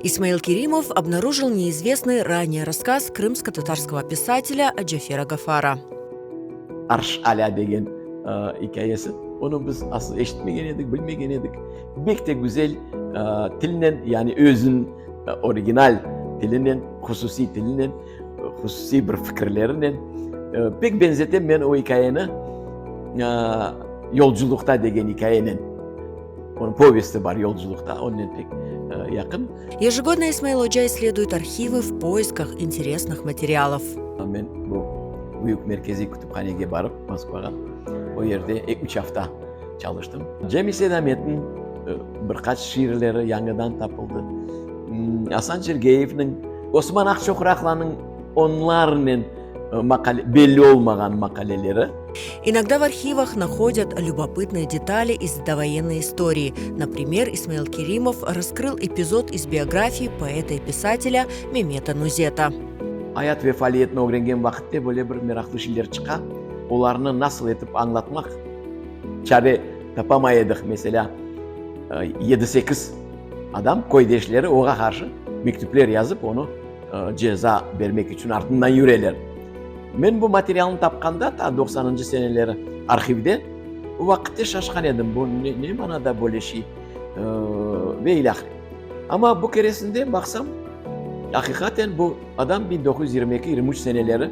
Исмаил Керимов обнаружил неизвестный ранее рассказ крымско-татарского писателя Джафера Гафара. Arş Alâ degen ikâyesi. Onı biz asıl eşitmegen edik, bilmegen edik. Bek te güzel tilnen, yani özüniñ original tilinen, hususiy tilinen, hususiy bir fikirlerinen. Pek benzetem men o ikâyeni Yolculuqta degen ikâyenen. Onıñ povesti bar Yolculuqta, onnen pek yaqın. Ежегодно Исмаил oca исследует архивы в поисках интересных материалов. Men bu büyük merkeziy kütüphanege barıp, Moskvağa, o yerde üç afta çalıştım. Cemil Seydametniñ bir qaç şiirleri yañıdan tapıldı. Asan Çergeyevniñ, Osman Aqçoqraqlanıñ onlarnen maqale, belli olmağan maqaleleri. Inogda в архивах находят любопытные детали из довоенной истории. Например, Исмаил Керимов раскрыл эпизод из биографии поэта и писателя Мемета Нузета. Ayat ve faaliyetini ögrengen vaqıtte böyle bir meraqlı şeyler çıqa, olarnı nasıl etip añlatmaq çare tapamay edik. Meselâ, yedi-sekiz adam, köydeşleri oña qarşı mektüpler yazıp, onı ceza bermek içün artından yüreler. Men bu materialnı tapqanda, ta doqsanıncı seneleri arhivde, o vaqıtte şaşqan edim, bu ne manada böyle şey ve ilâhre. Amma bu keresinde baqsam, aqiqaten bu adam 1922, 23 seneleri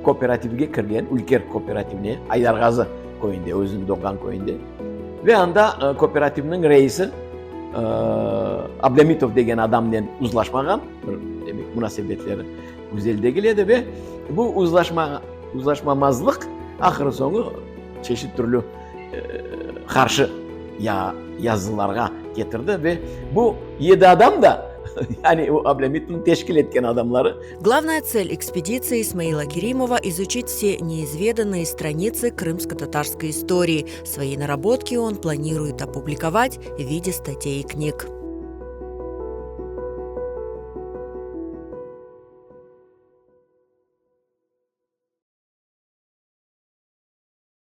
kooperativge kirgen, Ülker kooperativine, Aydarğazı köyünde, özüniñ doğğan köyünde. Ve anda kooperativniñ reisi Ablâmitov degen adamnen uzlaşmağan, bir, demek, munasebetleri güzel degil edi ve bu uzlaşma, uzlaşmamazlıq ahırı soñu çeşit türlü qarşı ya yazılarğa ketirdi ve bu yedi adam da, yani o Ablâmitovnıñ teşkil etken adamları. Glavnaya цель экспедиции Исмаила Керимова – изучить все неизведанные страницы крымско-татарской истории. Свои наработки он планирует опубликовать в виде статей и книг.